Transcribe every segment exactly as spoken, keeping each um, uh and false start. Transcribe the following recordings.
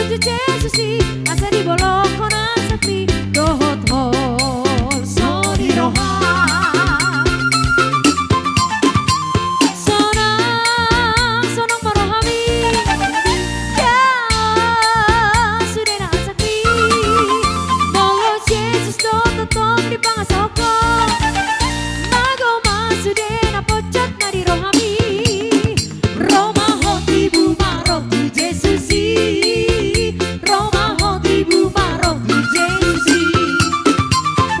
tu Jesus i, asa dibolongkon asapmi dohot holso ni roha. Sonang, sonang ma rohami. Ia sudena asapmi, molo Jesus do tongtong dipangasahon ho. Mago ma sudena pojak na di rohami. Ro ma ho tibu ma ro tu Jesus i. Ro ma ho tibu ma ro tu Jesus i.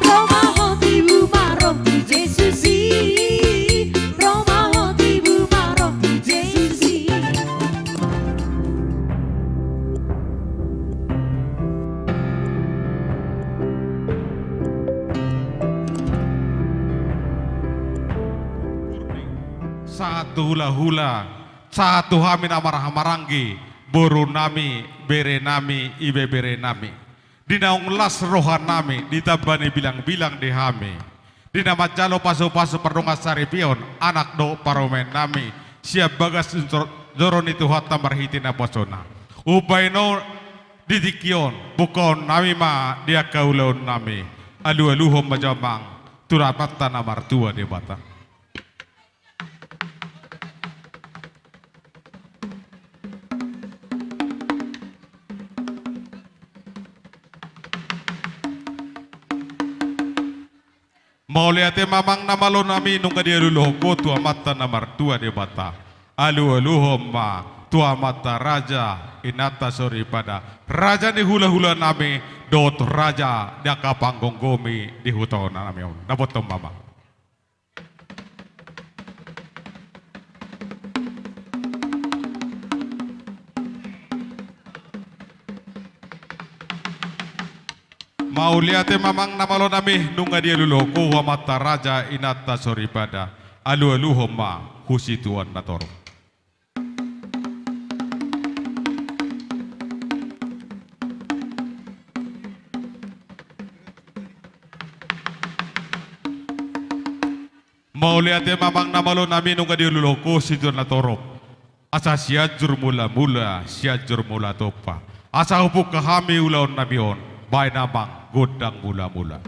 Ro ma ho tibu ma ro tu Jesus i. Ro ma ho tibu ma ro tu Jesus i. Sahat tu hulahula, sahat tu hami na marhahamaranggi, borunami, berenami, ibeberenami. Di naung las rohanami, ditamba ni bilangbilang di hami. Di na manjalo pasupasu pardongansaripeon, anak dohot parumaennami, sian bagas joro ni Tuhanta marhite naposona. Umbahen on di tingki on, bukaonnami ma di angka ulaonnami. Alualuhon ma jo amang tu Amanta na martua Debata. Mauliate ma amang na malonami, nunga dialualuhon ho tu Amanta na martua Debata. Alualuhon ma tu amanta raja, inanta soripada, raja ni hulahulanami, dohot raja ni angka panggomgomi di hutaonnami on. Dapothon ma amang. Mauliate ma amang na malonami, nunga dialualuhon ho tu amanta raja, inanta soripada. Alualuhon ma tu situan na torop. Mauliate ma amang na malonami, nunga dialualuhon ho tu situan na torop. Asa Sianjur Mulamula, Sianjur Mulatompa. Asa hubuka hami ulaonnami on, baen amang gondang mulamula.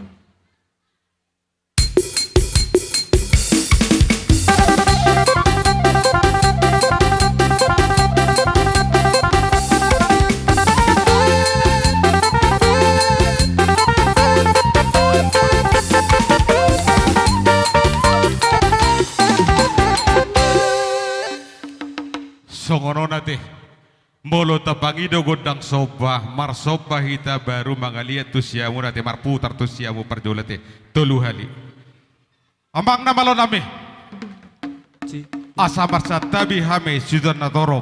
Songon on ate. Molo tapangido gondang somba, marsomba hita baru mangaliat tu siamun ate, marputar tu siamun parjolo ate, tolu hali. Amang na malonami. Asa marsantabi hami situan na torop,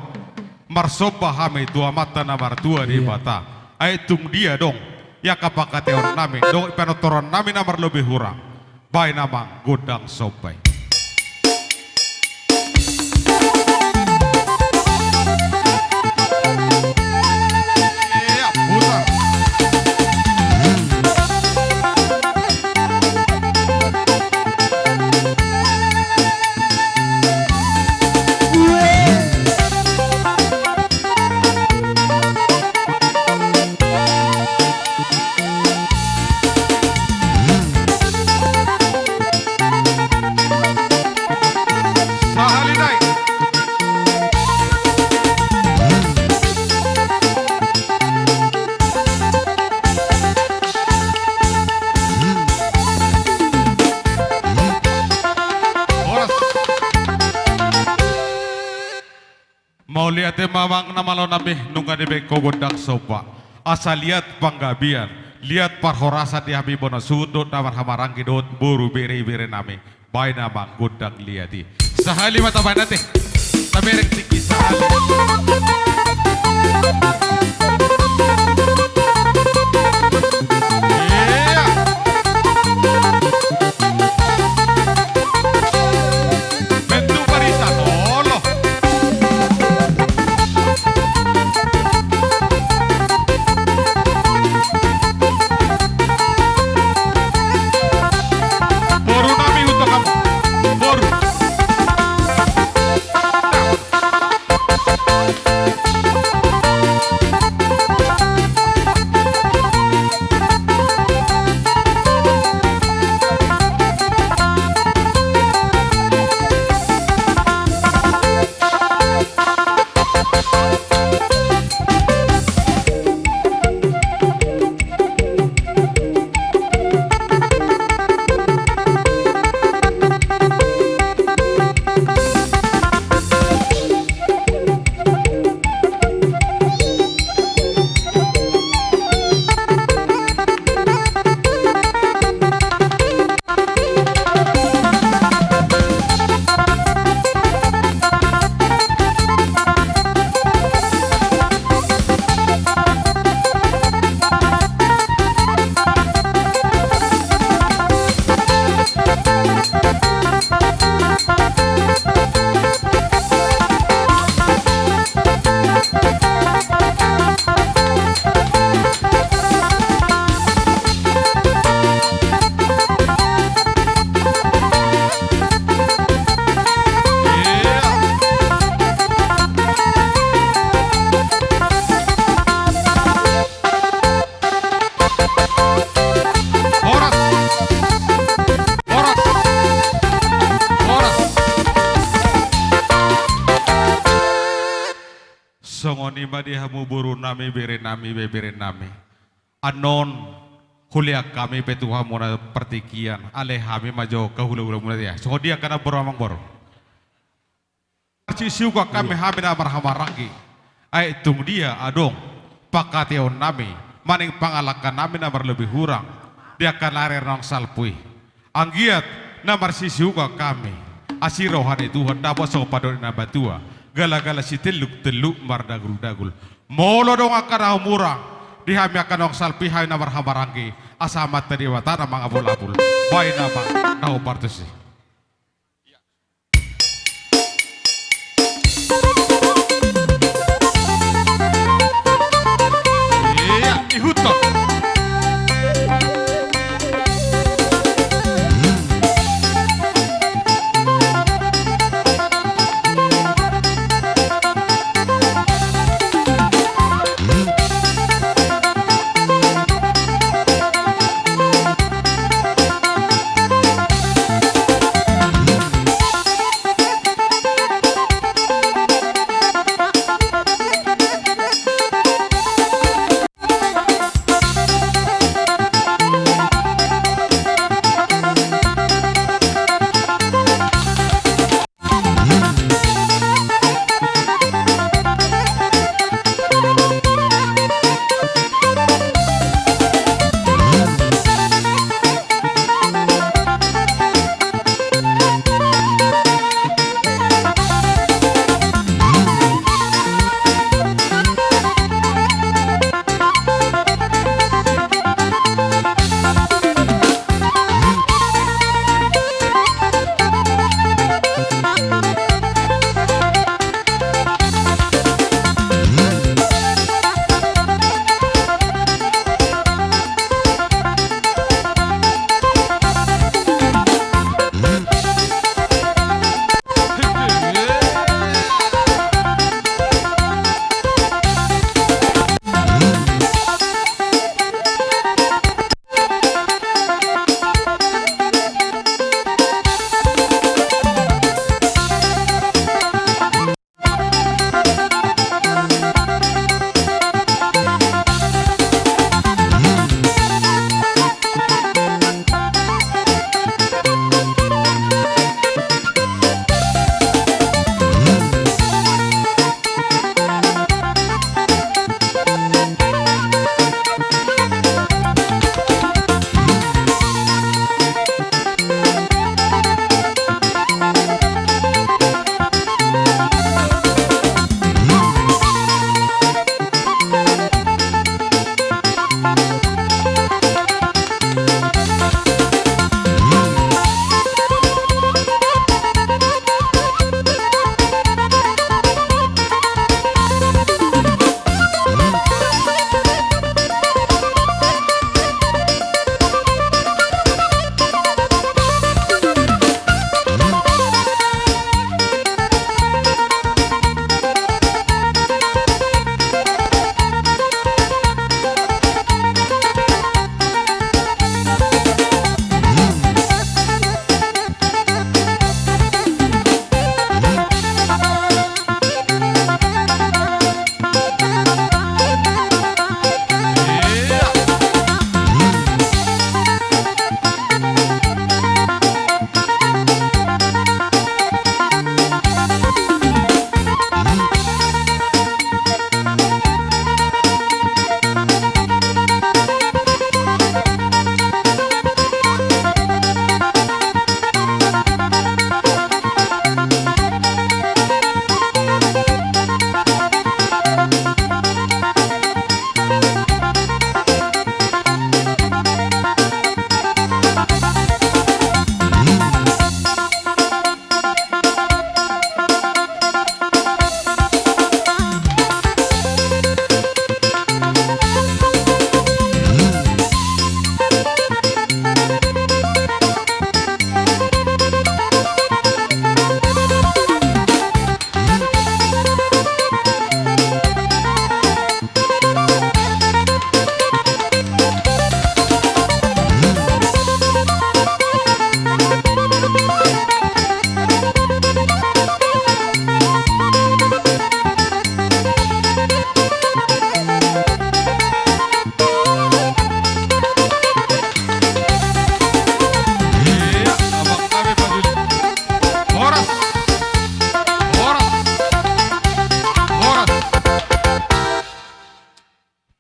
marsomba hami tu Amanta na martua Debata. Ai tung dia adong i angka pangkataionnami dohot i panortorannami na marlobi hurang. Baen amang gondang somba i. Ia, putar. Sahali nai. Horas. Mauliate ma amang na malonami, nunga dibaen ho gondang somba. Asa liat panggabean, liat parhorasan di hami bona suhut dohot na marhahamaranggi dohot boru bere iberenami. Baen amang gondang liat i. Sahali ma tabaen ate. Tabereng tingki sahali. Ia. Bentuk barisan, olo. Boru nami huta kam-, boru. nami, bere nami, bebere nami. Annon, hulean hami pe tu hamuna partingkian, alai hami ma jo hahulahula muna dia. Songon dia angka na boru, amang boru. Marsisiuka hami, hami na marhahamaranggi. Ai tung dia adong pangkataion nami, manang pangalangka nami na marlobi hurang di angka ari naung salpu i. Anggiat na marsisiuka hami, asi roha ni Tuhan, dapot songon pandohan ni na matua, galagala sitelluk telluk mardagulgul. Molo adong angka na humurang di hami angka naung salpu i, hami na marhahamaranggi, asa Amanta Debata na mangapulapul. Baen ma na hombar tusi. Ia, ihuthon.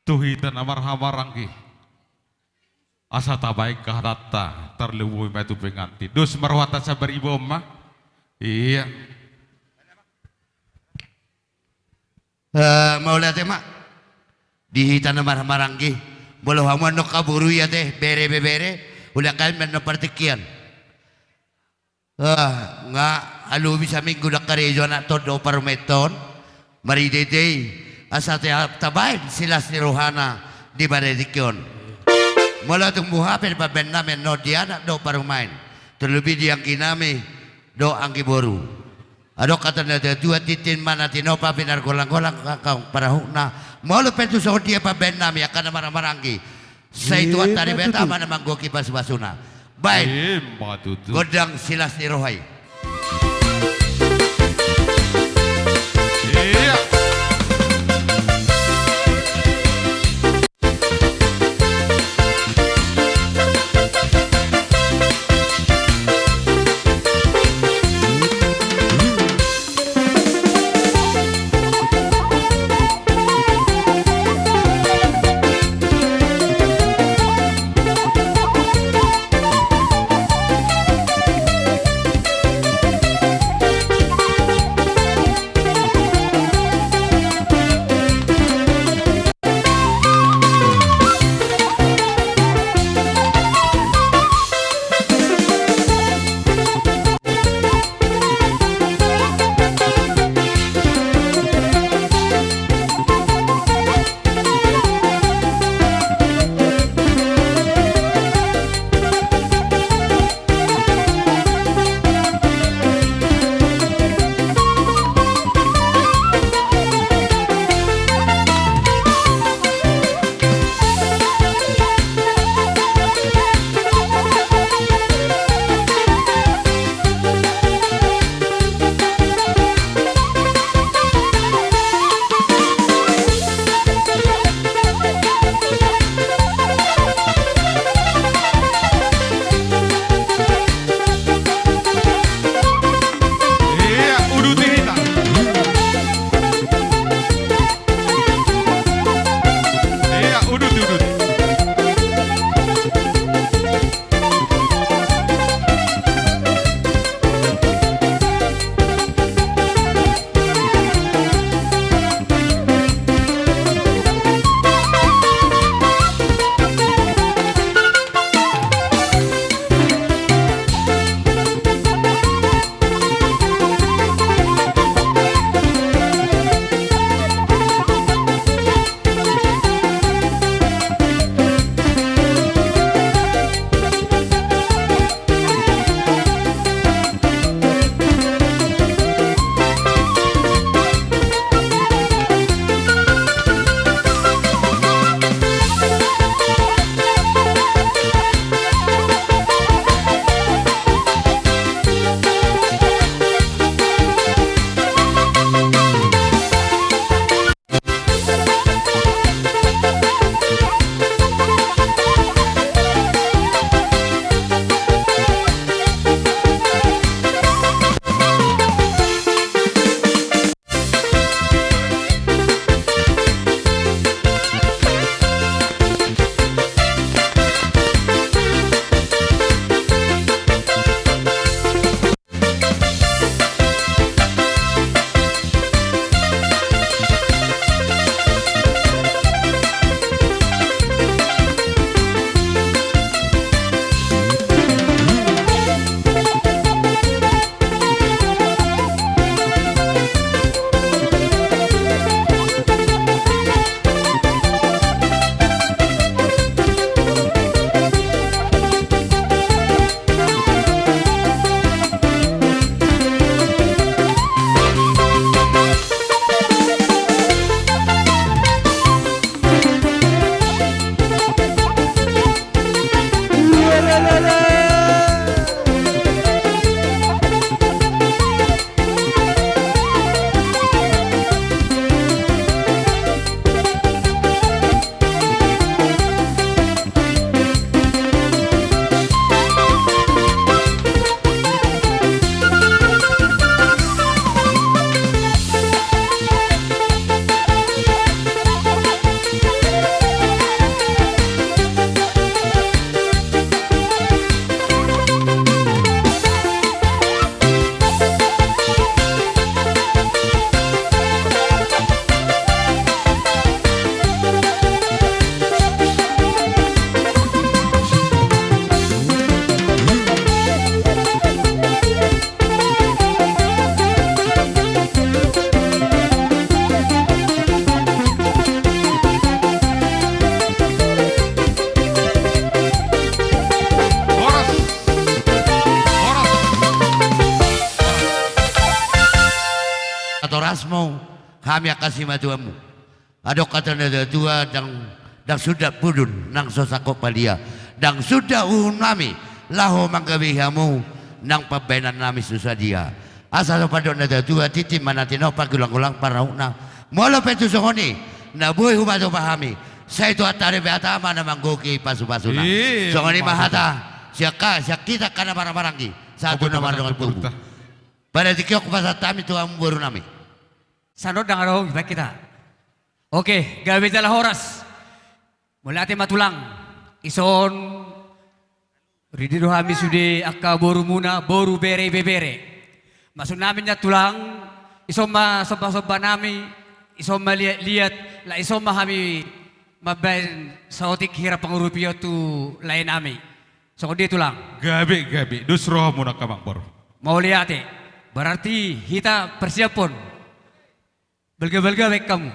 tu hita na marhahamaranggi. Asa tabaen hatanta, tarlumobi ma tu pengantin. Dos ma rohanta, sabar iba on ma. Iya. Eh, mauliate ma. Di hita na marhahamaranggi. Molo hamu annon angka boru i ate, bere, bebere. Ulakan ma annon partingkian. Ah, nga alu bisa minggu dang karejo anak ton do parumaen ton. Marhitehite i, asa te tabaen silas ni rohana di partingkian on. Molo tung boha pe pambaen nami annon di anak do parumaen. Terlebih di anggi nami do anggi boru. Adong hata ni natuatua, tintin ma na tinopa, pinargolanggolang kakang parahutna. Molo pe tu songon dia pambaen nami angka na marhahamaranggi, sai Tuhan tari beta ma na manggohi pasupasuna. Baen. Ima tutu. Gondang silas ni roha i. Iya. Nami angka simatuanmu. Adong hata ni natuatua, ndang, ndang suda pudun nang so sangkot palia, ndang suda uhum nami laho manggabehi hamu nang pambahenan nami so sadia. Asa so pandok ni natuatua, tintin ma na tinopa, gulang-gulang pangarahutna. Molo pe tung songon i na boi hupatupa hami, sai Tuhanta dope hata ma na manggohi pasupasuna. Songon i ma hata sian hami, sian hita angka na marhahamaranggi sahat tu na mardongan tubu. Pada tingki on hupasahat hami tu hamu boru nami. Sandok ndang adong, baen hita. Oke, gabe jala horas. Mauliate ma tulang. Dison ridi do hami sude angka borumuna, boru, bere, ibebere. Maksud nami nian tulang, dison ma sombasomba nami, dison ma liatliat, laos dison ma hami mambaen saotik hira pangurupion tu lae nami. Songon dia tulang? Gabe, gabe. Dos rohamuna, amang boru. Mauliate. Berarti hita persiapon balga-balga baen hamu.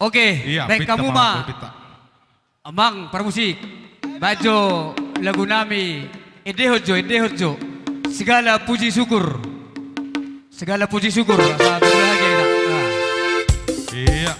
Oke, baen hamu ma. Amang parmusik, baen jo lagu nami, endehon jo, endehon jo. Segala puji syukur. Segala puji syukur. Asa berbahagia hita. Nah. Iya.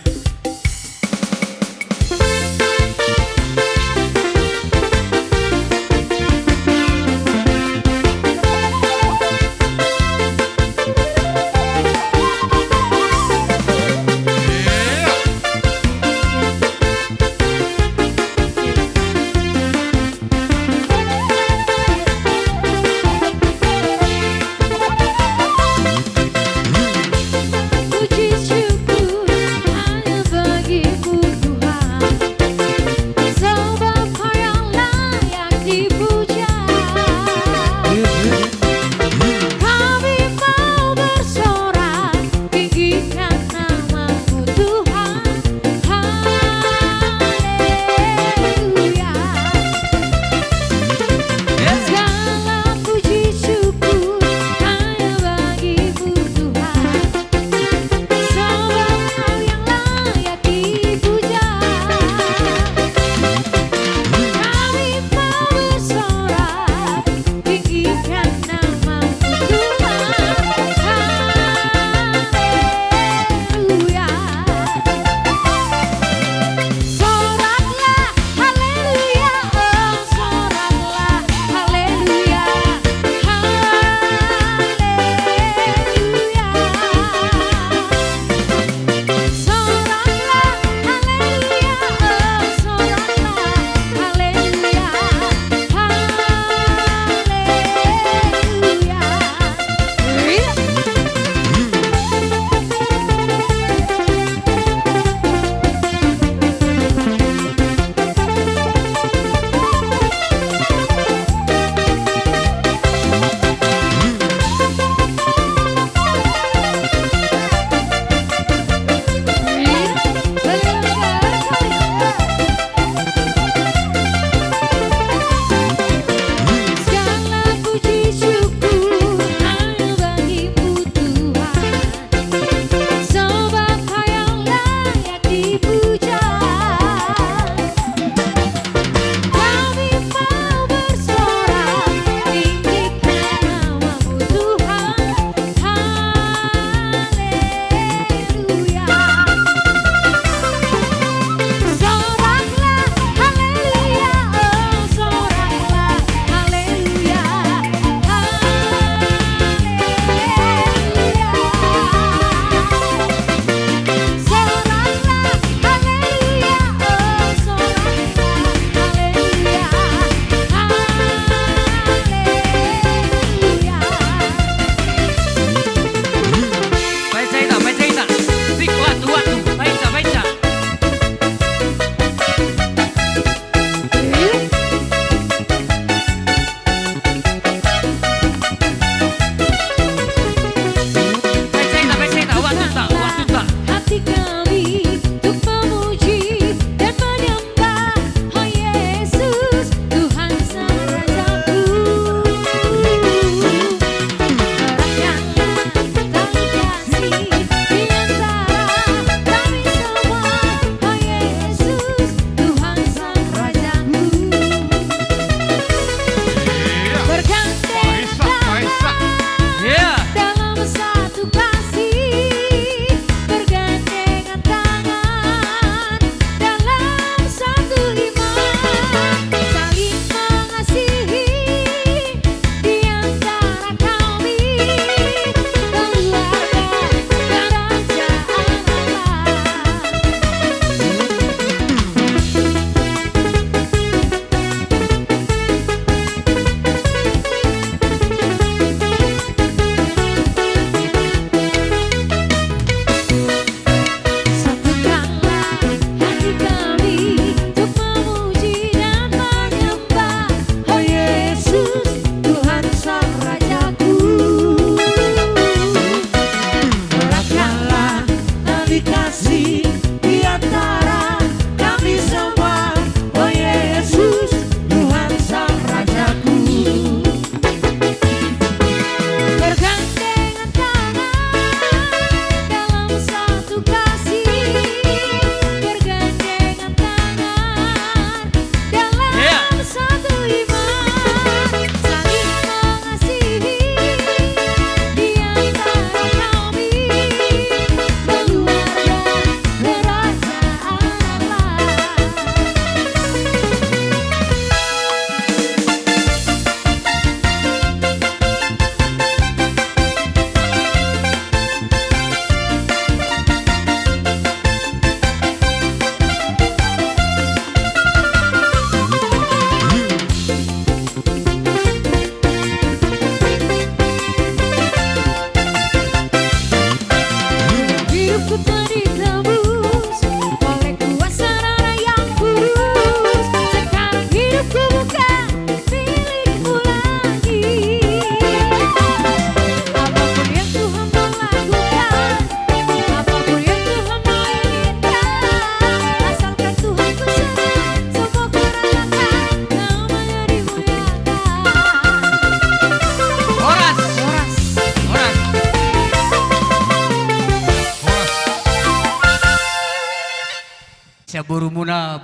borumuna,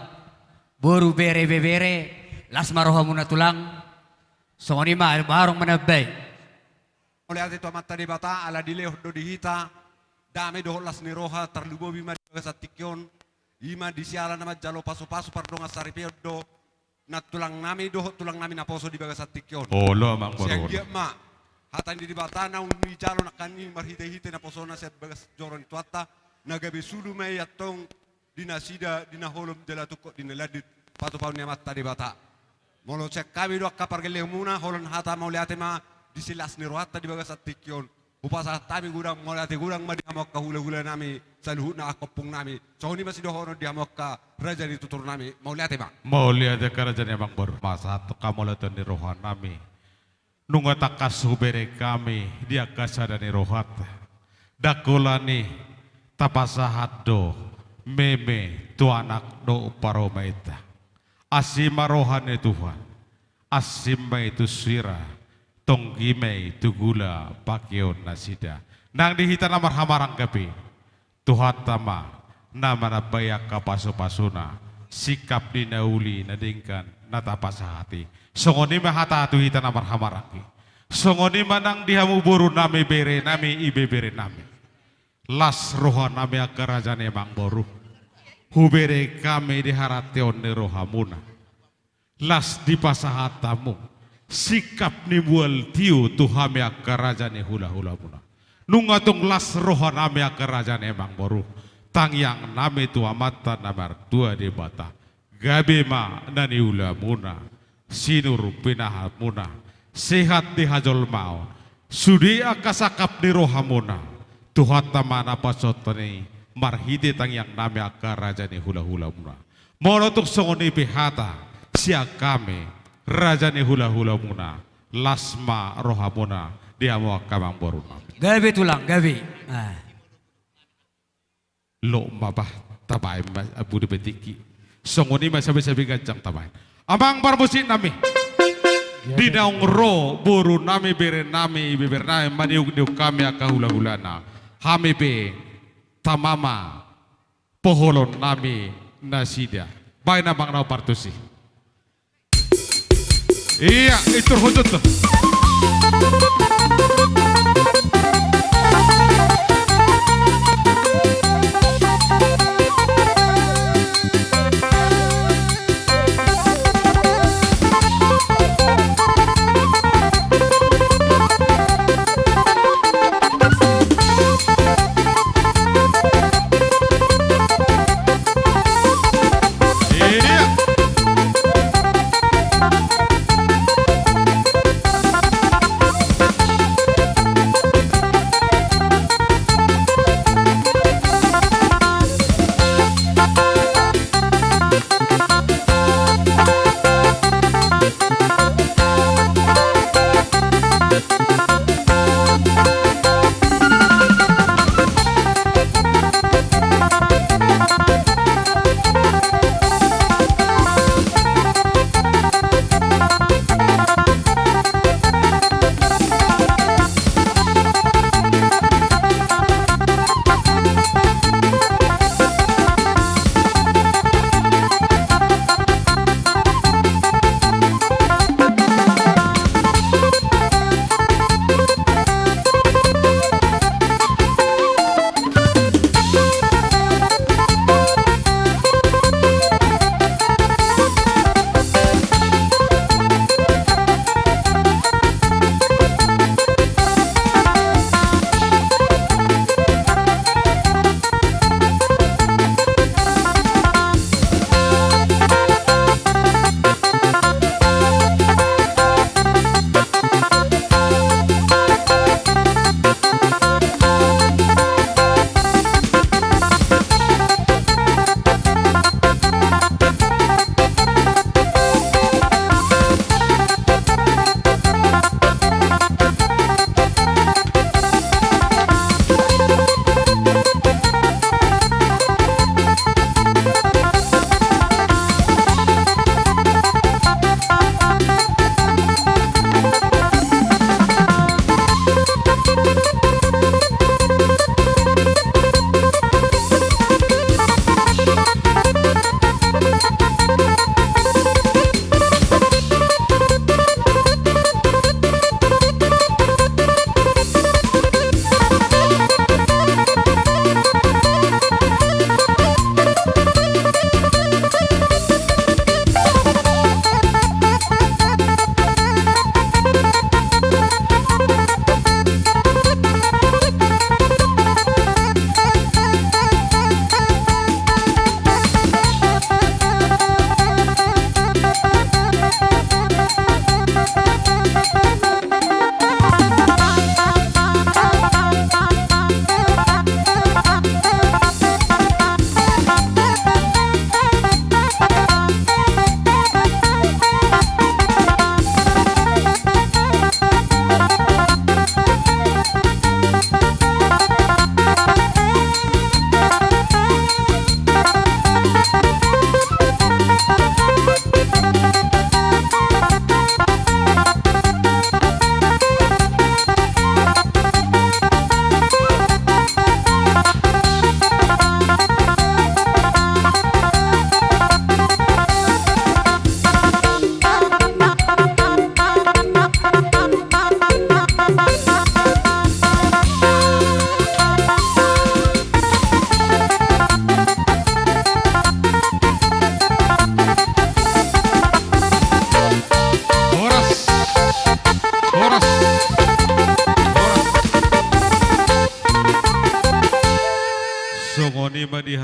boru, bere, ibebere, las ma rohamuna tulang. Songon i ma, barong manambai. Mauliate tu Amanta Debata ala dilehon do di hita dame dohot las ni roha, tarlumobi ma di bagasan tingki on. I ma di siala na manjalo pasupasu pardongansaripeon do nantulang nami dohot tulang nami naposo di bagasan tingki on. Olo, Amang Boru. Sai anggiat ma hata ni Debata naung dijalo nangkaning marhitehite naposona sian bagas joro ni Tuhanta, na gabe sulu ma i antong di nasida, di na holom jala tungkot di na landit, patupaon ni Amanta Debata. Molo sian hami do angka pargellengonmuna, holan hata mauliate ma di silas ni rohanta di bagasan tingki on. Hupasahat hami godang mauliate godang ma di hamu angka hulahula nami, saluhutna angka ompung nami. Songon i ma sidohonon di hamu angka raja ni tutur nami, mauliate ma. Mauliate angka raja ni Amang Boru. Pasahat hamu mauliate ni roha nami. Nunga tangkas hubereng hami di angka sada ni rohanta. Ndang holan i tapasahat do meme tu anak dohot parumaenta. Asi ma roha ni Tuhan. Asi ma i tu sira, tonggi ma i tu gula pakeon nasida. Nang di hita na marhamaranggi pe, Tuhanta ma na manambai angka pasupasuna, singkap ni na uli na denggan na tapasahat i. Songon i ma hata tu hita na marhamaranggi. Songon i ma nang di hamu boru nami, bere nami, ibebere nami. Las roha nami angka raja ni Amang Boru. Hubereng hami di harateon ni rohamuna. Las dipasahat hamu singkap ni mual tio tu hami angka raja ni hulahulamuna. Nunga tung las roha nami angka raja ni Amang Boru, tangiang nami tu Amanta na martua Debata, gabe ma na niulamuna, sinur pinahanmuna, sehat di hajolmaon, sude angka sangkap ni rohamuna, Tuhanta ma na pasahathon i marhite tangiang nami angka raja ni hulahulamuna. Molo tung songon i pe hata sian hami, raja ni hulahulamuna, las ma rohamuna di hamu angka Amang Boru nami. Gabe tulang, gabe. Ah. Loas ma bah, tabaen ma, ah, budi pe tingki. Songon i ma sabe-sabe ganjang tabaen. Amang parmusik nami. Di naung ro boru nami, bere nami, ibebere nami, maniuk-niuk hami angka hulahulana. Hami pe tama ma poholon nami nasida. Baen Amang na partusi. Ia, itur hujut.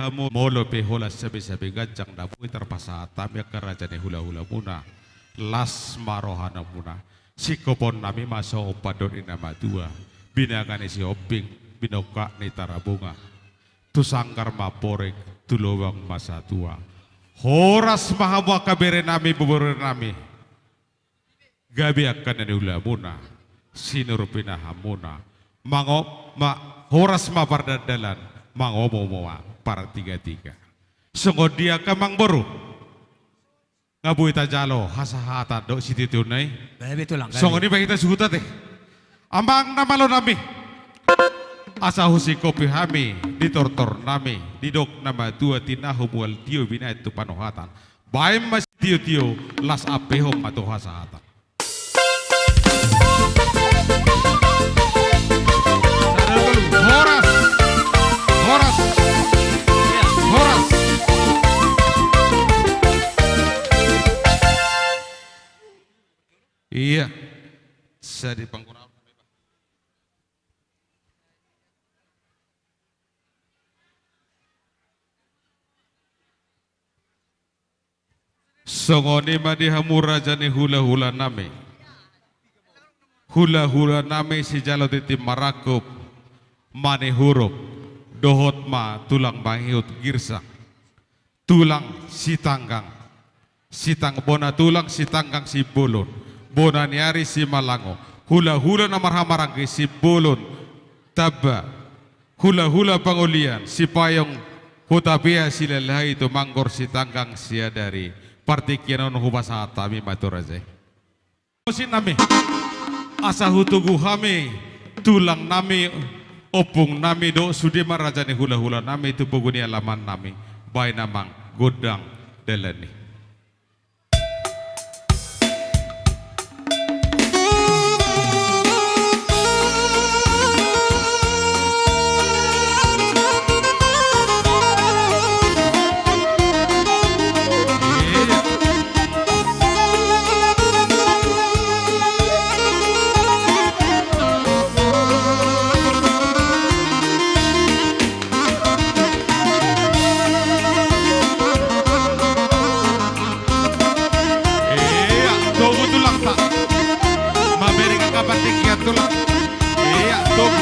hamu molo pe holan sabe-sabe ganjang na boi tarpasahat hami angka raja ni hula-hulamuna. Las ma rohanamuna. Singkopon nami ma songon pandok ni na matua. Binanga ni Sihombing, binongkak ni Tarabunga. Tu sanggar ma porek, tu lobang ma satua. Horas ma hamu angka bere nami, bebere nami. Gabe angka na niulamuna, sinur pinahanmuna. Mango-, ma-, horas ma pardandalan, mangomo ma partiga-tiga. Songon dia angka amangboru. Nga boi tajalo hasahatan dohot sitio-tio na i. Bae, bae, tulang, bae. Songon i ma hita suhut ate. Amang na malo nami. Asa husingkopi hami, di tortor nami, didok na matua tinahu mual tio binahen tu panohatan. Baen ma sitio-tio, las ampehon ma tu hasahatan. Horas. Horas. Horas. Ia. Sai di pangkona. Songon i ma di hamu raja ni hula-hula nami. Hula-hula nami sijalo tintin marangkup, manihurup, dohot ma tulang mangihut girsang. Tulang Sitanggang. Sitang-, bona tulang Sitanggang Simbolon. Bona ni ari Simalango. Hula-hula na marhahamaranggi Simbolon. Tamba. Hula-hula pangolian, Sipayung, Hutapea, Silalahi, Tumanggur, Sitanggang, Siadari. Partingkian on hupasahat hami ma tu raja i. Musik nami. Asa hutogu hami, tulang nami, ompung nami, dohot sude ma raja ni hula-hula nami, tu pogu ni alaman nami, baen amang gondang dalan i. Ia, togu tulangta. Mamereng angka partingkian tulang. Ia, togu.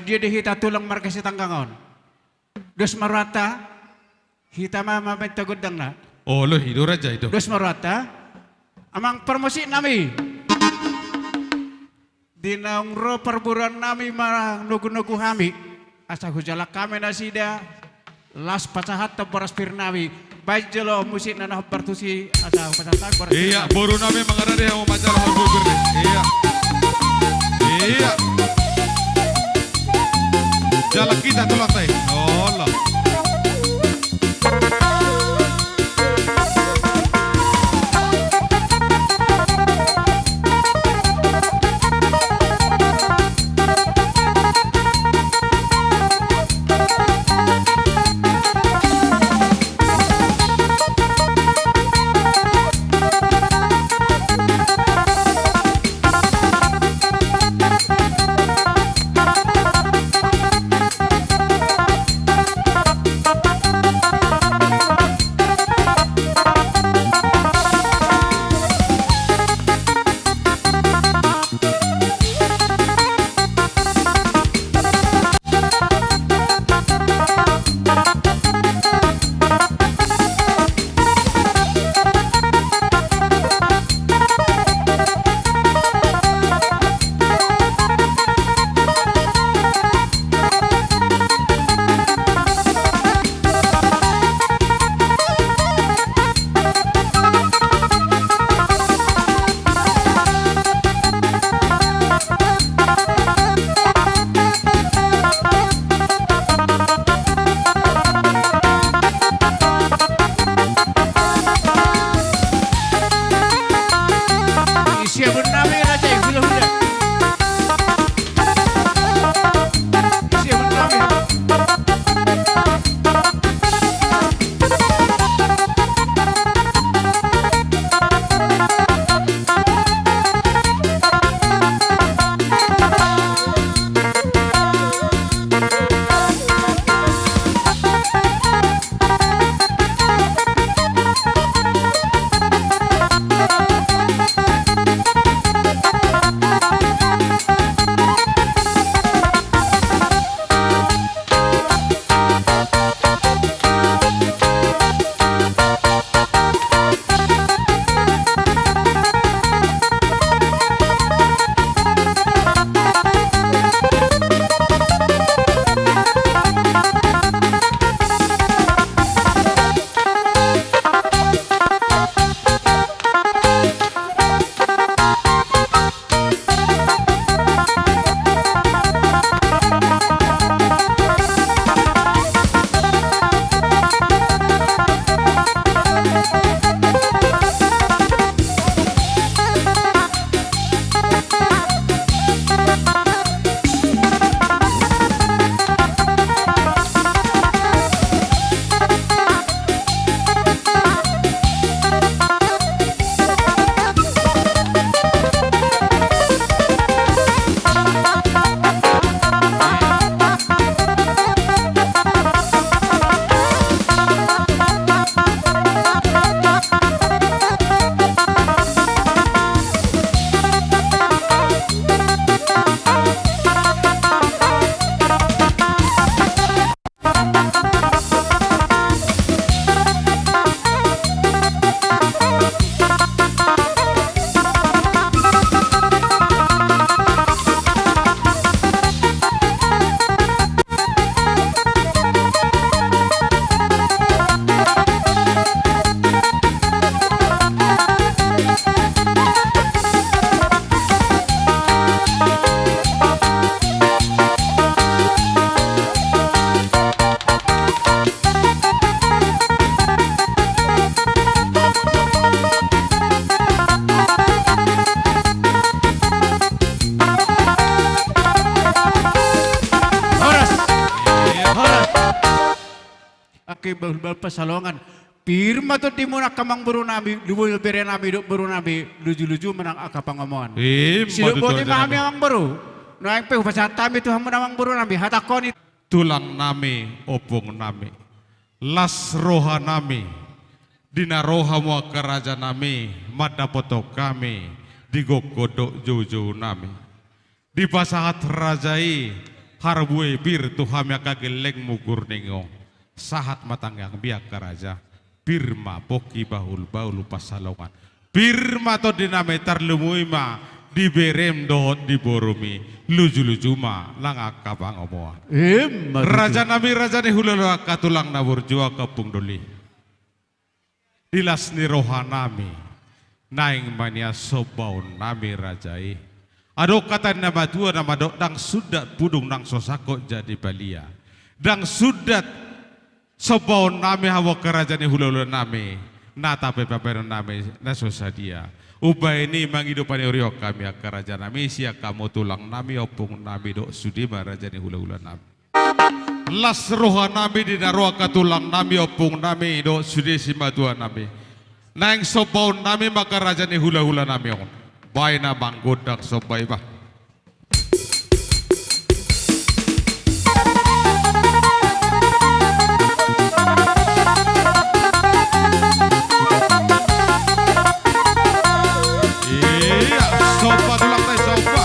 Dia di hita tulang marga Sitanggang on. Dos ma rohanta, hita ma mambaen gondangna. Olo, i do raja i do. Dos ma rohanta, amang parmusik nami. Di naung ro parboruan nami manogu-nogu hami, asa hujalang hami nasida, las pasahathon boras pir nami. Baen jolo musik na hombar tusi, asa pasahat boras pir nami. Ia, boru nami mangarade hamu manjalo hombar pir nami. Ia. Ia. Jalang hita tulangta i. Olo. Bahulbahul pansalongan. Pir ma tondimuna angka amangboru nami, lumobi ma bere nami dohot boru nami, lujuluju ma nang angka pangomoan. Ima tutu, raja nami. Sidok boti ma hami amangboru. Naeng pe hupasahat hami tu hamuna amangboru nami, hatangkon i. Tulang nami, ompung nami. Las roha nami. Di na ro hamu angka raja nami, mandapothon hami di gokhon dohot joujou nami. Dipasahat raja i, harbue pir tu hami angka gellengmu Gurnengong. Sahat ma tangiangmi angka raja, pir ma pongki bahulbahul pansalongan. Pir ma tondi nami, tarlumobi ma di berem dohot di borumi, lujuluju ma nang angka pangomoan. Ima tutu. Raja nami, raja ni hulahula, angka tulang na burju, angka ompung doli. Di las ni roha nami, naeng ma nian sombaon nami raja i. Adong hata ni na matua na mandok, ndang sundat pudung nang so sangkot jadi balia. Ndang sundat sombaon nami hamu angka raja ni hulahula nami, na tape paperon nami na so sadia. Umbahen i mangido paneorion hami angka raja nami, sian hamu tulang nami, ompung nami dohot sude ma raja ni hulahula nami. Las roha nami di na ro angka tulang nami, ompung nami dohot sude simatua nami. Naeng sombaon nami ma angka raja ni hulahula nami on. Baen ma gondang somba i, bah. Iya, somba tulang nai, somba.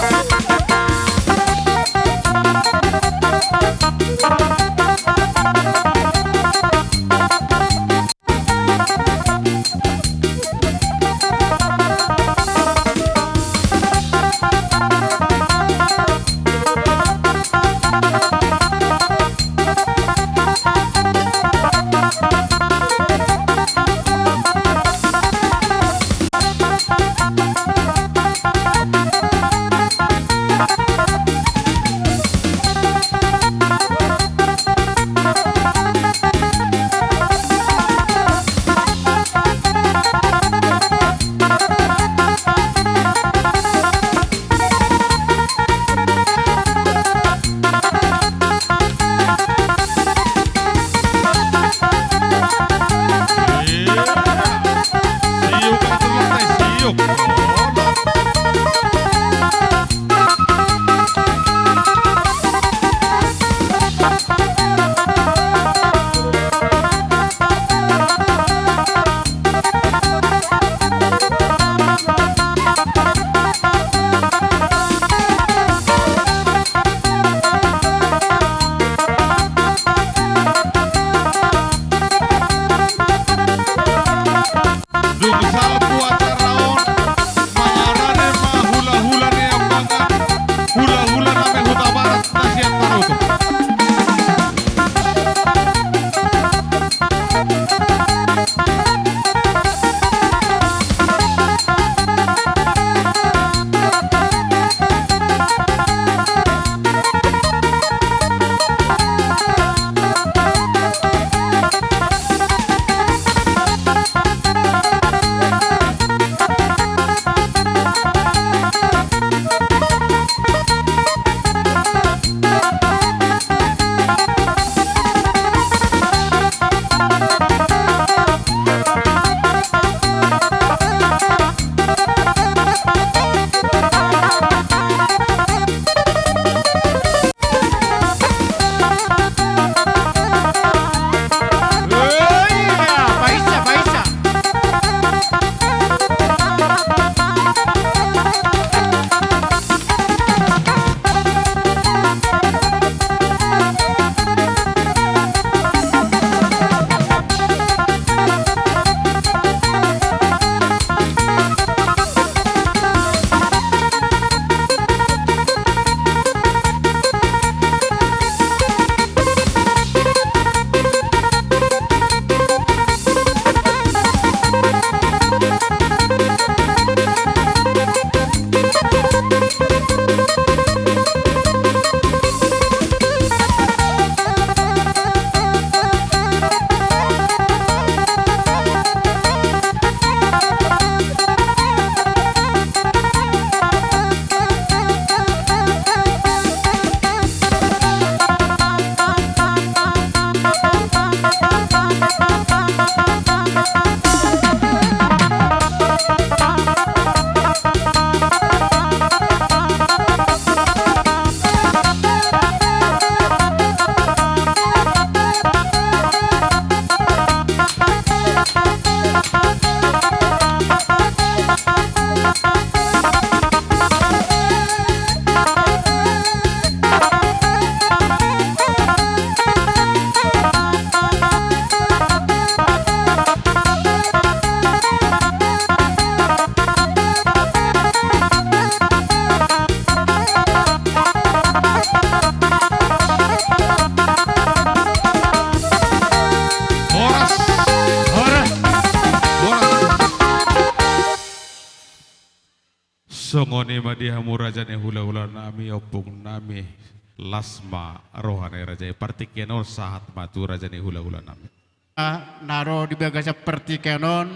Songon i ma di hamu raja ni hulahula nami, ompung nami, las ma roha ni raja i. Partingkian on sahat ma tu raja ni hulahula nami. Ah, na ro di bagasan partingkian on,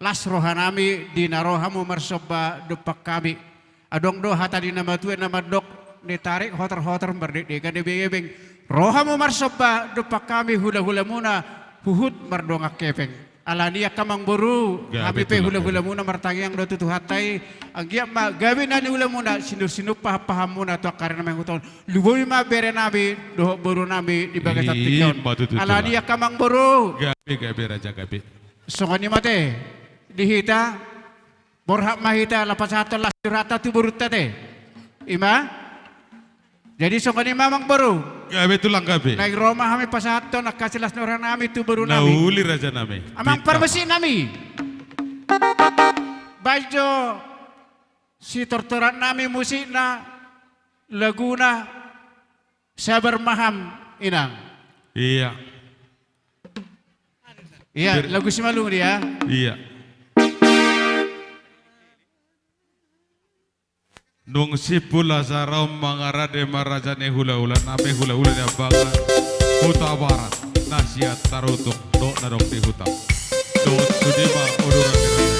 las roha nami di na ro hamu marsomba dompak hami. Adong do hata ni na matua na mandok, nitarik hotor-hotor mardekdekan ebeng-ebeng. Ro hamu marsomba dompak hami hulahulamuna, huhut mardongan hepeng. Alani i angka amangboru, gabe hami pe tulang, hulahulamuna martangiang do tu Tuhanta i, anggiat ma gabe na niulamuna, sinur-sinur paham-pahammuna tu angka ari na mangihut on. Lumobi ma bere nami dohot boru nami di bagasan tingki on. Ima tutu, tulang. Alani i angka amangboru. Gabe, gabe, raja, gabe. Songon i ma ate di hita, borhat ma hita laho pasahathon las ni rohanta tu borunta ate. Ima. Jadi songon i ma amangboru. Gabe tulang, gabe. Naeng ro ma hami pasahathon angka silas ni roha nami tu boru nami. Na uli raja nami. Amang parmusik nami. Baen jo sitortoran nami musikna, laguna, Sabar ma ham, Inang. Iya. Iya, lagu Simalungun dia. Iya. Nung simpul acara on mangarade ma raja ni hulahula nami, hulahula ni Ambangan Hutabarat, na sian Tarutung dohot na adong di huta. Dohot sude ma uduran ni raja.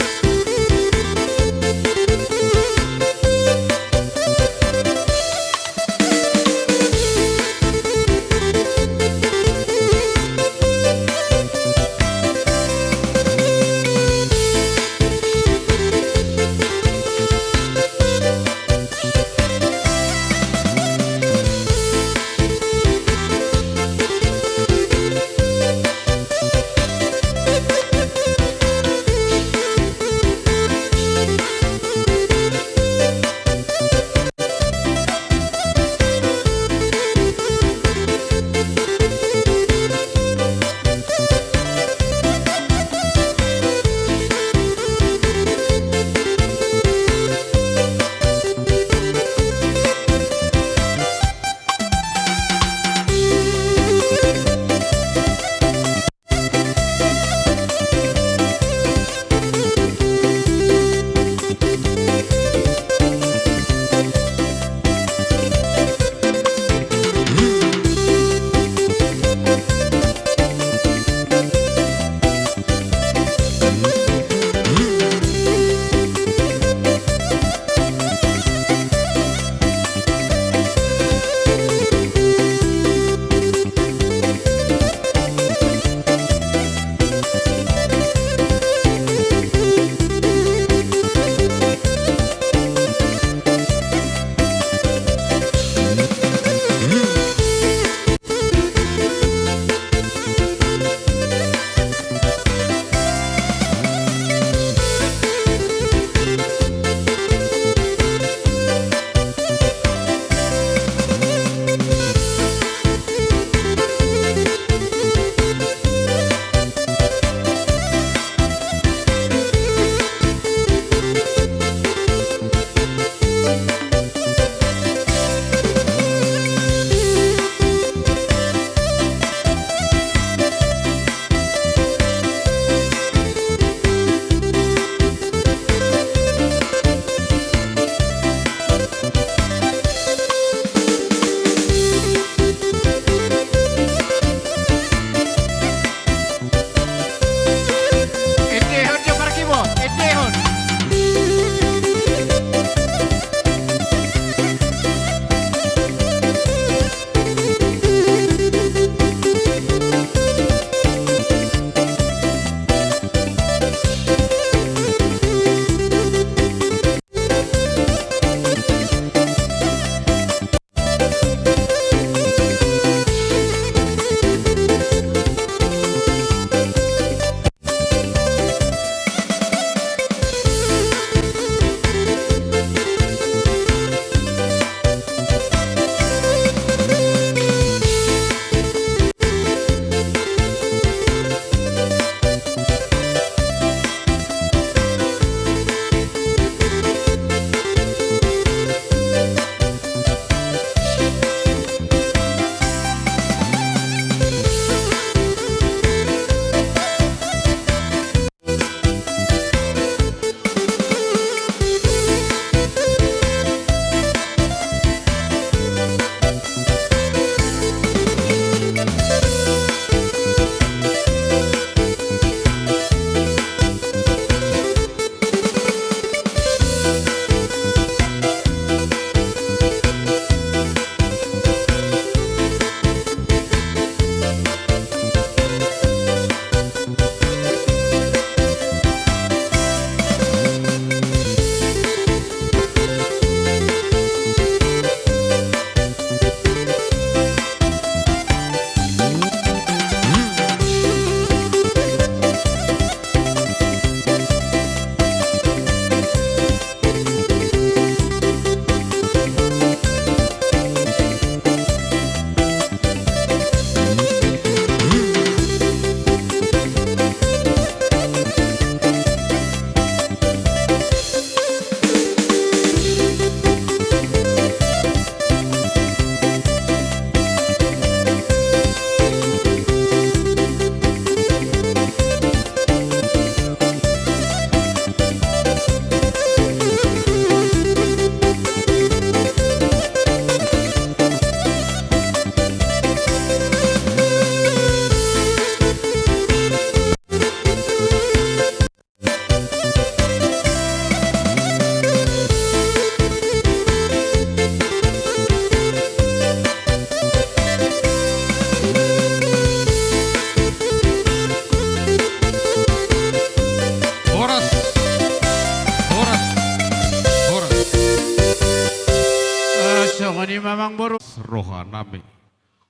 rohanami.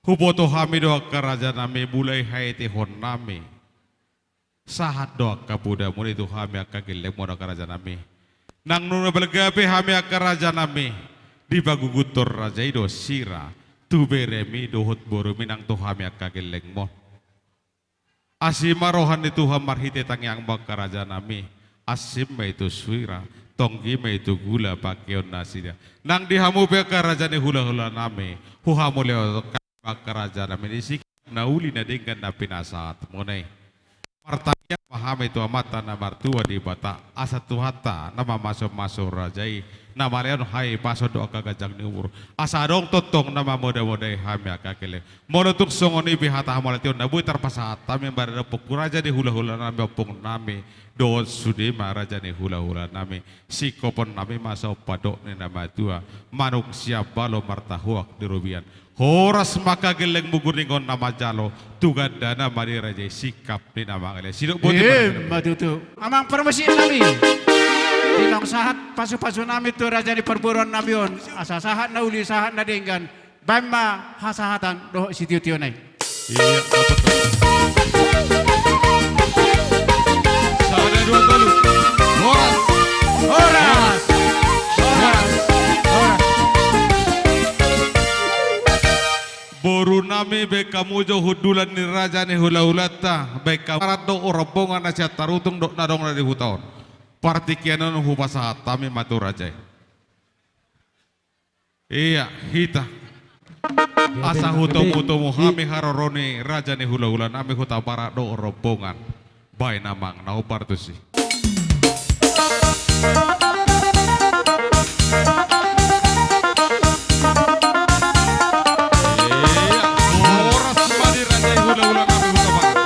Huboto hami do angka rajanami, mulai haetehonnami. Sahat do angka podamuna i tu hami angka gellengmuna angka rajanami. Nang nunga balga pe hami angka rajanami, dipaguguthon raja i do sira tu beremi dohot borumi nang tu hami angka gellengmuna. Asi ma roha ni Tuhan marhite tangiangmu angka rajanami. Asing ma i tu sira, tonggi ma i tu gula pangkeon nasida. Nang di hamu pe angka raja ni hulahulanami, huhamauliatekhon angka rajanami di sikap na uli na denggan na pinasahatmuna i. Martangiang ma hami tu Amanta na martua Debata, asa Tuhanta na mamasumasu raja i, na malehon hahipason dohot angka ganjang ni umur, asa adong tongtong na mamodamodai hami angka gelleng. Molo tung songon i pe hata hamauliateon na boi tarpasahat hami marhite ompungku raja ni hulahulanami, ompungnami dohot sude ma raja ni hulahulanami. Singkoponnami ma somba dok ni na matua, manuk sian balo martahuak di robean. Horas ma angka gellengmu, gurningon na manjalo, tu gandana ma di raja i singkap ni na mangalean. Sidok boti. Ima tutu. Amang parmusiknami, di naung sahat pasupasunami tu raja ni parboruonnami on, asa sahat na uli sahat na denggan, baen ma hasahatan dohot sitiotiona i. Iya, dapat. Sada, dua, tolu. Horas. Horas. Horas. Horas. Borunami, baen hamu jo hundulan ni raja ni hulahulanta, baen hamu parat dohot rombongan na sian Tarutung dohot na adong na di huta on. Partingkian on hupasahat hami ma tu raja i. Iya, hita. Asa hutomutomu hami haroro ni raja ni hulahulanami, hutabarat do rombongan. Baen amang na hombar tusi. Iya, horas ma di raja ni hulahulanami, hutabarat.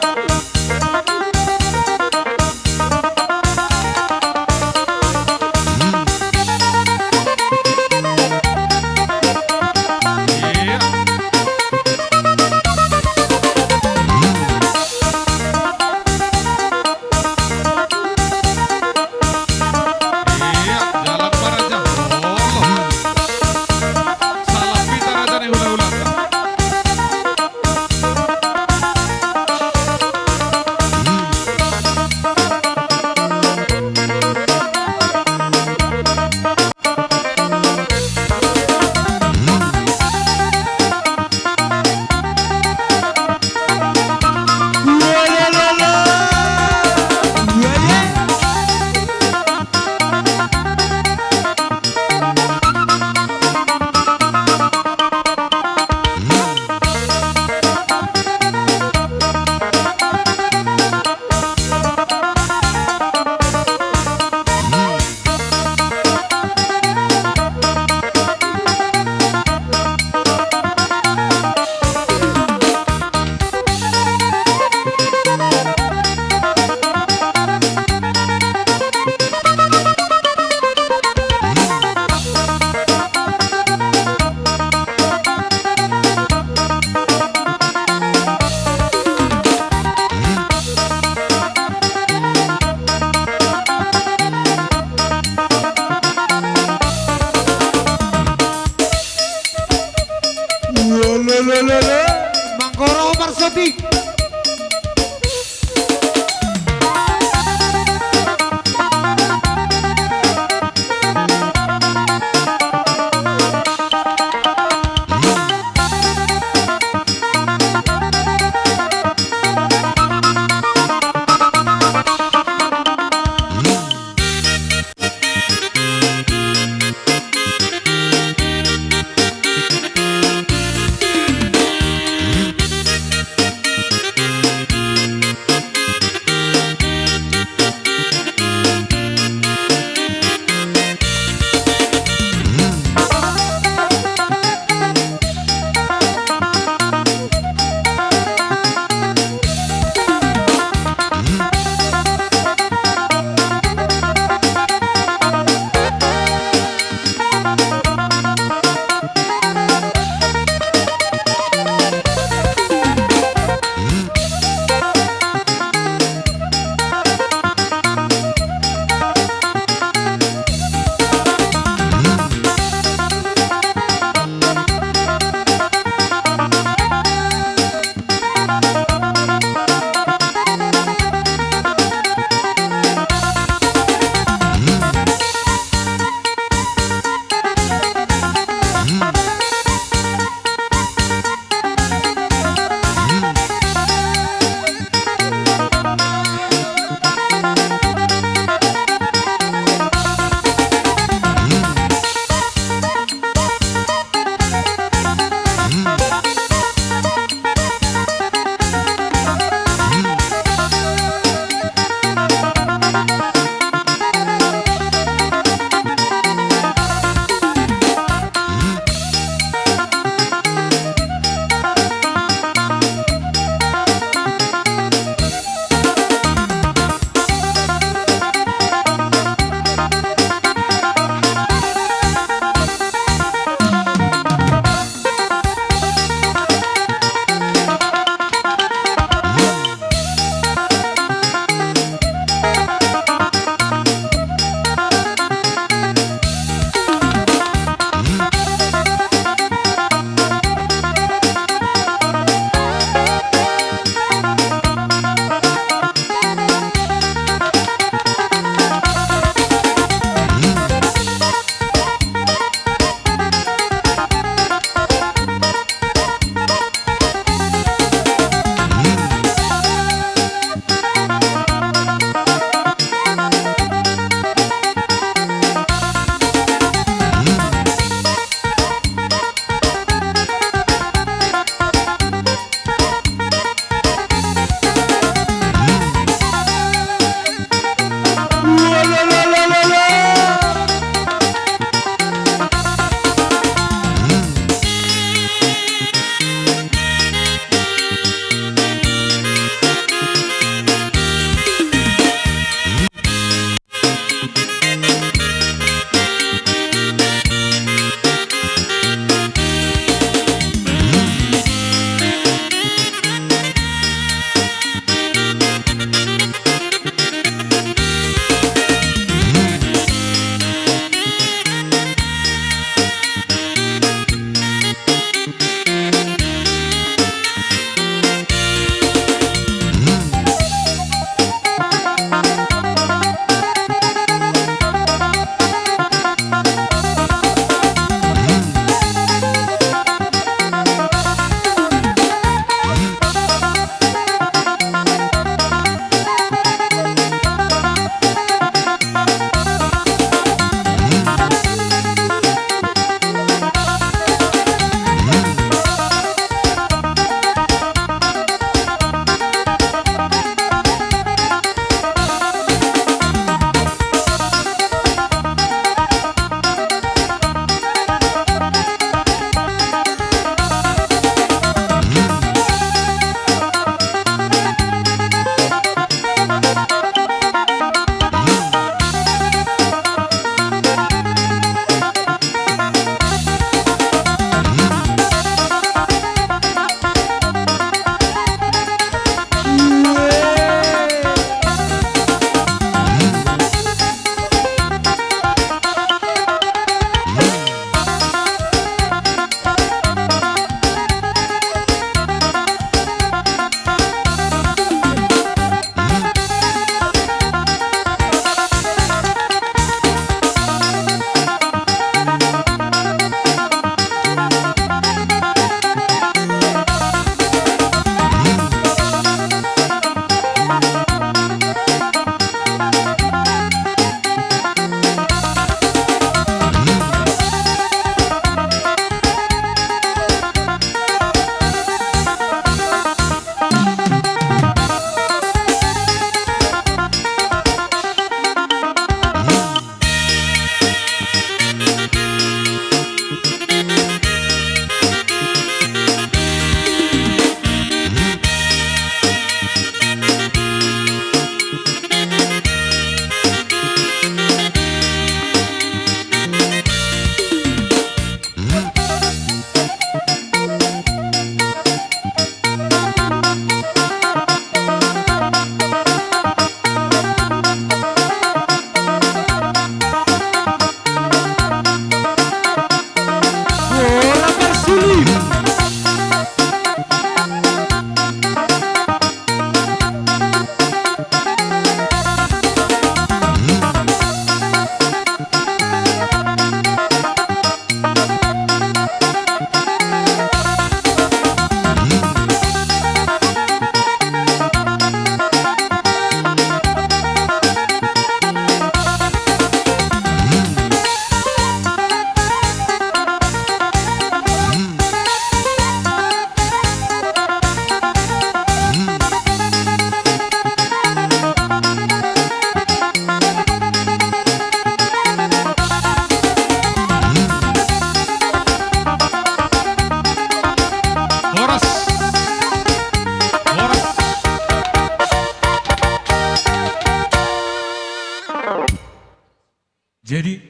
Jadi,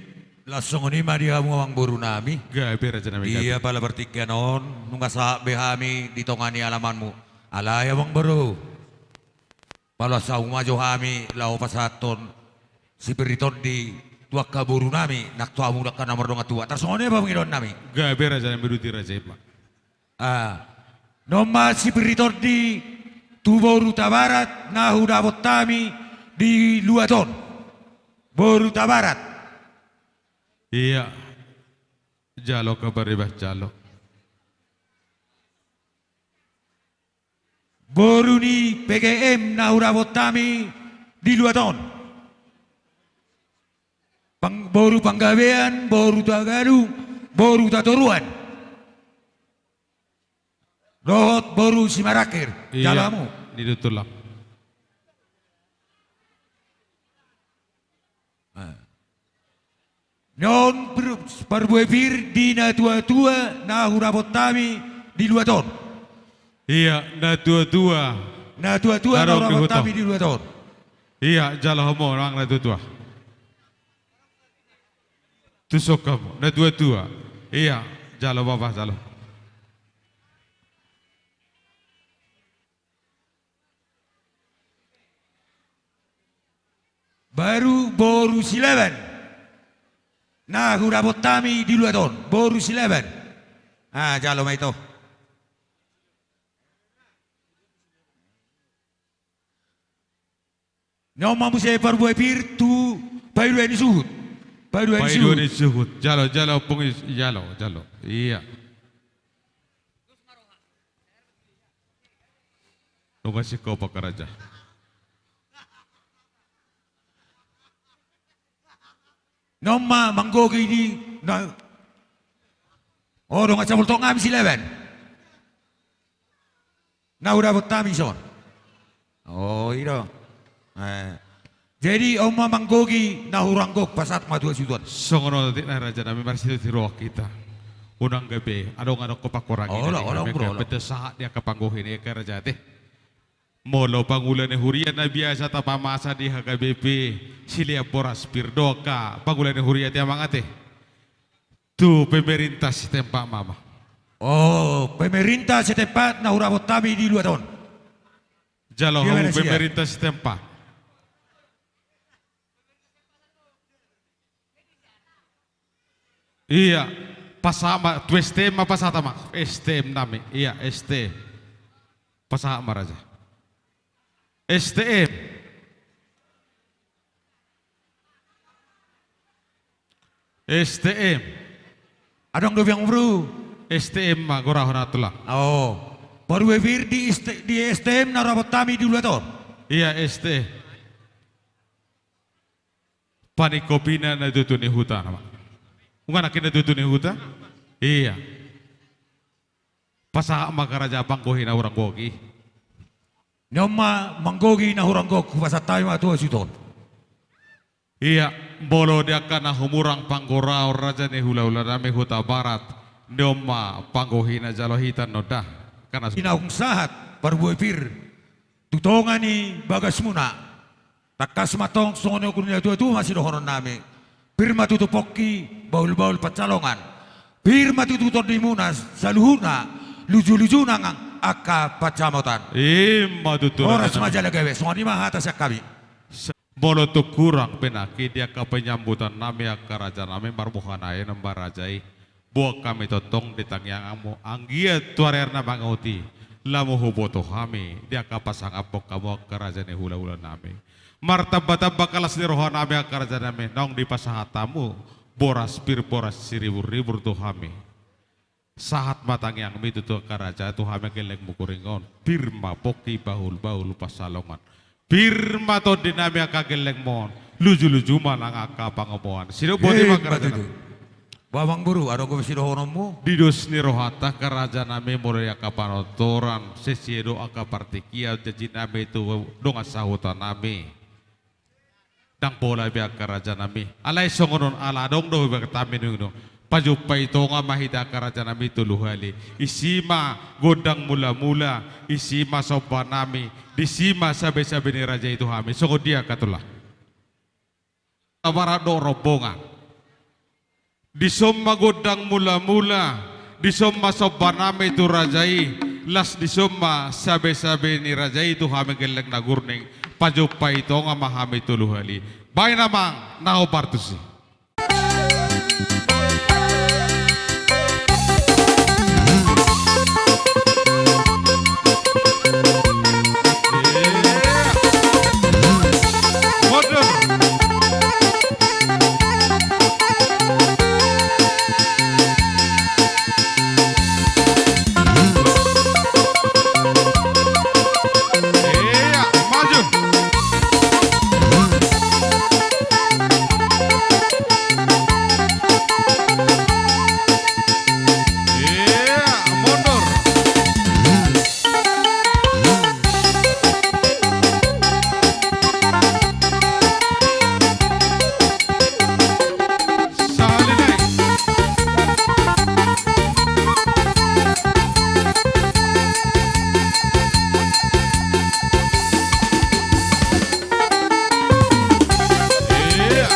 laos songon i ma di hamu amangboru nami. Gabe raja nami, gabe. Ia pala partingkian on, nunga sahat be hami di tonga ni alamanmu. Alai amangboru, paloas hamu ma jo hami laho pasahathon sipir ni tondi tu angka boru nami, nang tu hamu angka na mardongan tua. Tarsongon i ma pangidoan nami. Gabe raja nami, duti raja i ma. Ah. Non ma sipir ni tondi tu boru Tabarat na hudapot hami di luat on. Boru Tabarat. Ia. Jalo kabar iba, jalo. Boru ni P G M na hudapot hami di luat on. Pang-, boru Panggabean, boru Tagalung, boru Tatoruan. Dohot boru Simarangkir, ia, jalo hamu. Di tulang. Ah. Non pir-, parbue pir di natuatua na hudapot hami di luat on. Ia, natuatua. Natuatua na hudapot hami di luat on. Ia, jalo hamu, nang natuatua. Tu son hamu, natuatua. Ia, jalo bapa, jalo. Baru boru Silaban. Na hudapot hami di luat on, boru Silaban. Ah, jalo ma ito. Nunga muse parbue pir tu paidua ni suhut. Paidua ni suhut. Paidua ni suhut. Jalo, jalo, pungu i, jalo, jalo. Ia. Nunga singkop angka raja. Nunga manggohi di na. Oh, dongan sapultong hami Silaban. Na hudapot hami son. Oh, i do. Eh. Jadi, on ma manggohi na hurang gok, pasahat ma tu hasuhuton. Songon on, raja nami, marsiroan hita. Unang gabe, adong, adong, ho pakorangi. Olo, olo, bro, olo. Beta sahat di angka panggohi ni angka raja te. Molo pangula ni huria na biasa tapamasa di H K B P, silean boras pir do angka pangula ni huria te, amang ate. Tu pemerintah setempat ma. Oh, pemerintah setempat na hudapot hami di luat on. Jalo hamu pemerintah setempat. Ia, pasahat ma, tu S T M ma pasahat ma, S T M nami, ia, S T M. Pasahat ma raja. S T M. S T M. Adong do biang bro. S T M ma, gorahon tulang. Oh. Parbue pir di S T, di S T M na hudapot hami di luat on. Ia, S T M. Paningkopina na tutu ni huta nama. Unang nangkin na tutu ni huta? Ia. Pasahat ma angka raja panggohi na hurang gok i. Nunga manggohi na hurang gok, hupasahat hami ma tu hasuhuton. Ia, molo di angka na humurang panggoraon raja ni hulahula nami Hutabarat, nunga panggohi na jalo hita nonda. Karena ina hum sahat parbue pir tu tonga ni bagasmuna. Tangkas ma tong songon i, songon ni natuatua ma sidohonon nami. Pir ma tutu pongki, bahulbahul pansalongan. Pir ma tutu tondimuna saluhutna, lujuluju nang angka pansamotan. I ma tutu. Horas ma jala gabe, songon i ma hata sian hami. Molo tung hurang pe nangkin di angka penyambutan nami angka raja nami, marmuha na enom ma raja i. Boan hami tongtong di tangiangmu, anggiat tu ari-ari na mangihut i, lamu huboto hami di angka pasangaphon hamu angka raja ni hulahula nami. Martambatamba angka las ni roha nami angka raja nami, naung dipasahat hamu boras pir, boras siriburribur tu hami. Sahat ma tangiangmi tutu angka raja, tu hami angka gellengmu huring on. Pir ma pongki, bahulbahul pansalongan. Pir ma tondi nami angka gellengmon, lujuluju ma nang angka pangomoan. Sidok boti ma angka raja nami. Boa amangboru, adong dope sidohononmu? Di dos ni rohanta angka raja nami, molo di angka panortoran, sesei do angka partingkian, janji nami tu dongan sahuta nami. Ndang pola be angka raja nami. Alai songon on, ala adong do hubege hami nunga. Pajumpa i tonga ma hita angka raja nami tolu hali. Disi ma gondang mulamula, disi ma somba nami, disi ma sabesabe ni raja i tu hami. Songon dia angka tulang? Tabarat dohot rombongan. Dison ma gondang mulamula, dison ma somba nami tu raja i, laos dison ma sabesabe ni raja i tu hami gelleng na gurning, pajumpa i tonga ma hami tolu hali. Baen amang na hombar tusi. Iya, maju. Iya, mundur. Sahali nai. Iya.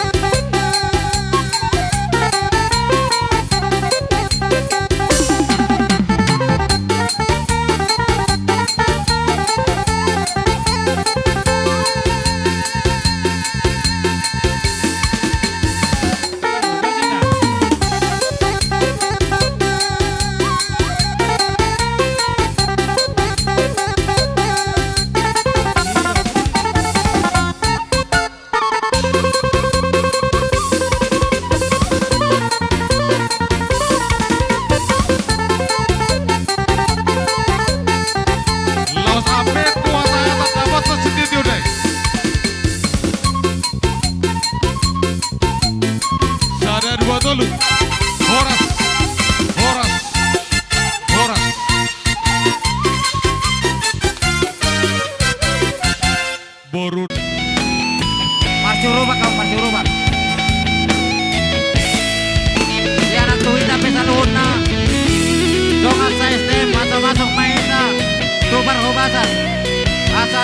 Laos ape kuasa eta dapat sasidi diudai. Sada, dua, tolu. Horas. Horas. Horas. Boru. Marsiurupan hamu, marsiurupan. Ia nang tu hita pe saluhutna. Dongan sa-S T M, masuk-masuk ma hita tu parhobasan. Asa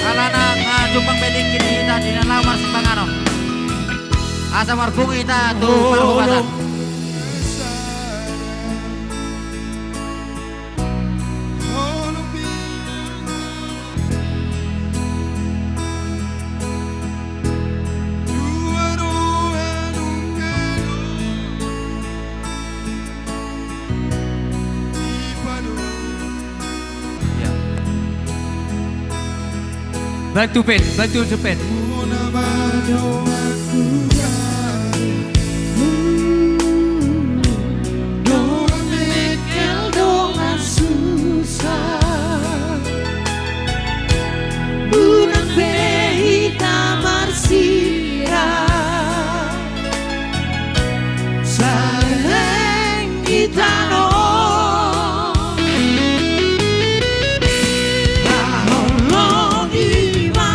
alana nga jumpang be lingki di hita di na laho marsipanganon. Asa marpungu hita tu parhobasan. Bantu, Pet, bantu, Pet. Dongan mengkel, dongan susah. Unang be hita marsirang. Saleleng di tano. Laho lobi ma.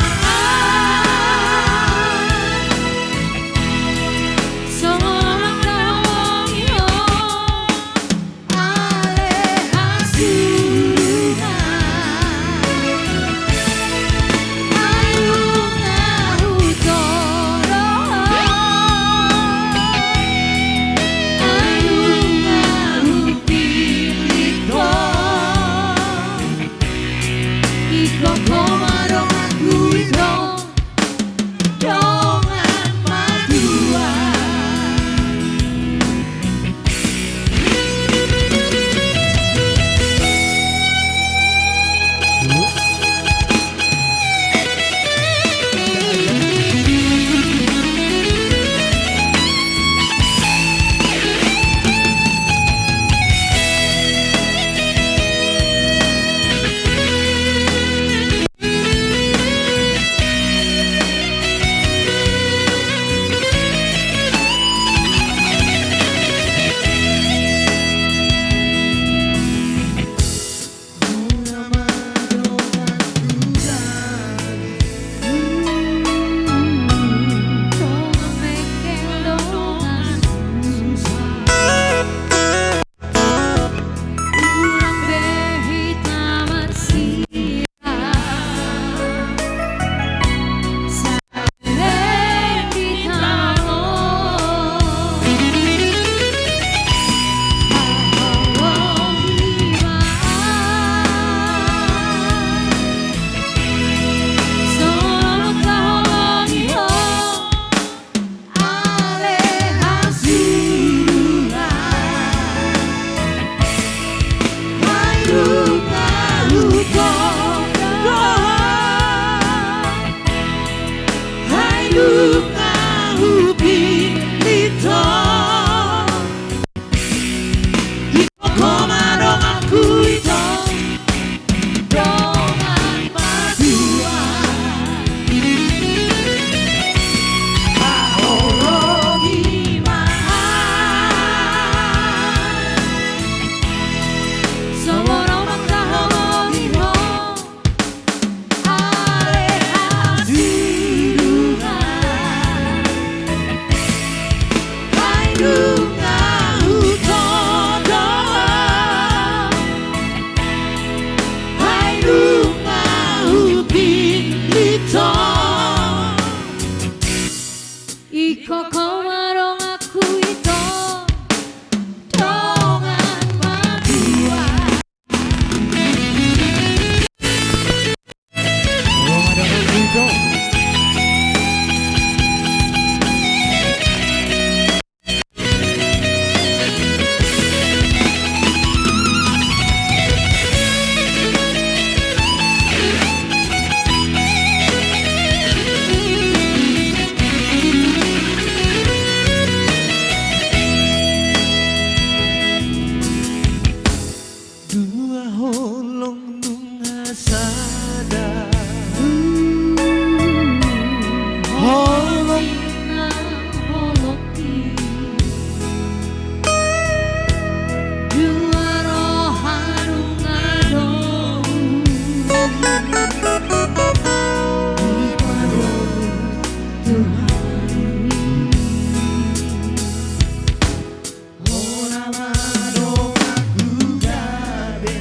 Dua holong nunga sada. Holong na holong i. Dua roha nunga dua. Dipadomu Tuhan i. Hona ma donganku gabe.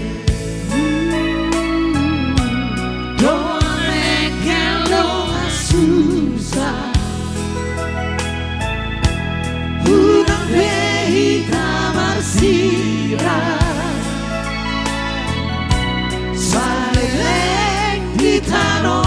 Dongan mengkel dongan susa. Unang be hita marsirang. Saleleng di tano.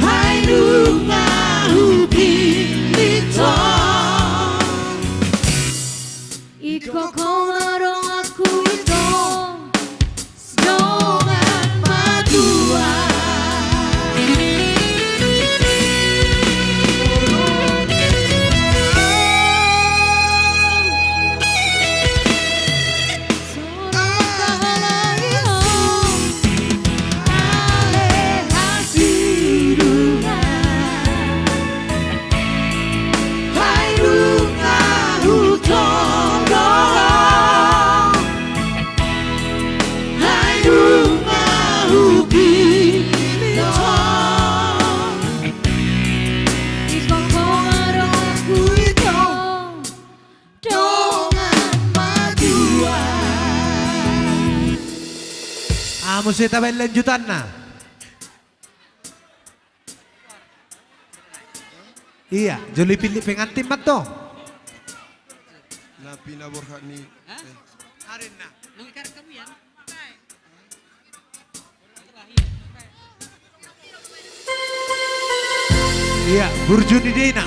Ai nunga hupillit ho. Ingkon ho ma donganku, ingkon dongan matua. Dongan matua. Ah, muse tabaen lanjutanna. Ia, jolo pilih pengantin ma antong. Na pinaborhat ni. Hah? Eh. Arenna. Nunga ikarek hamu, Yan? Ia, burju ni daina.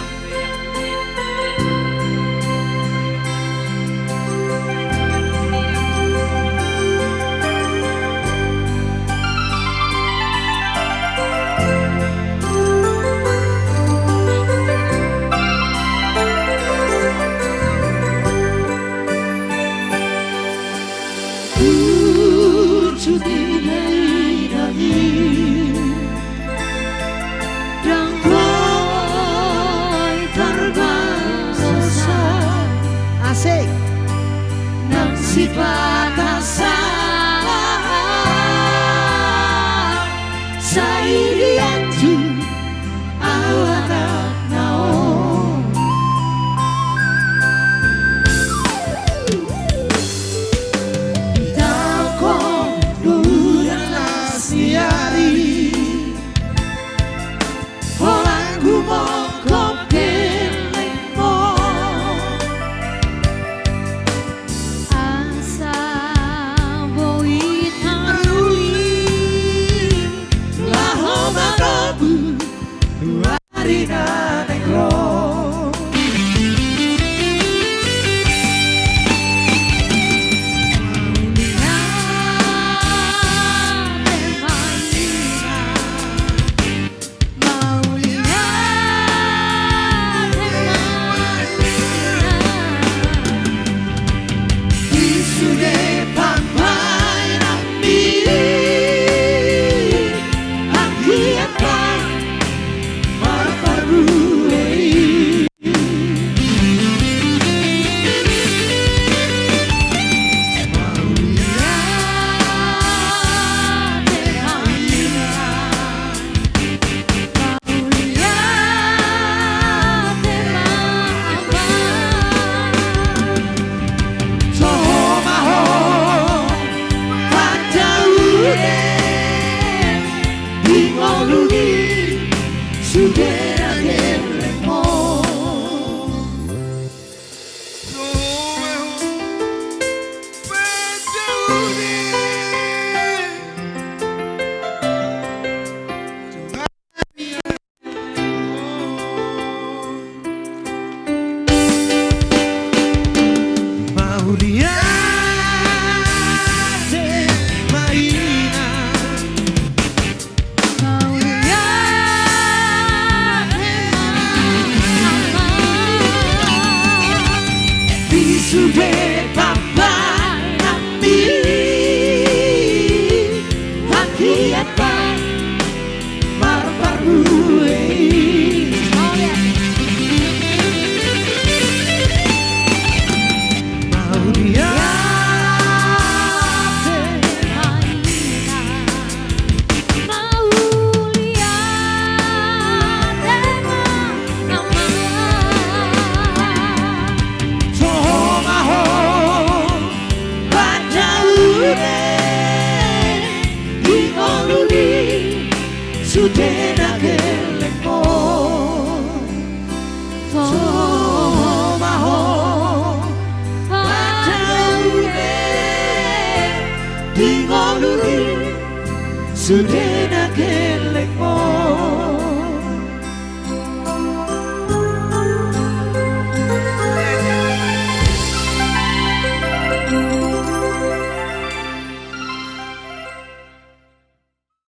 Sude na gellengmu.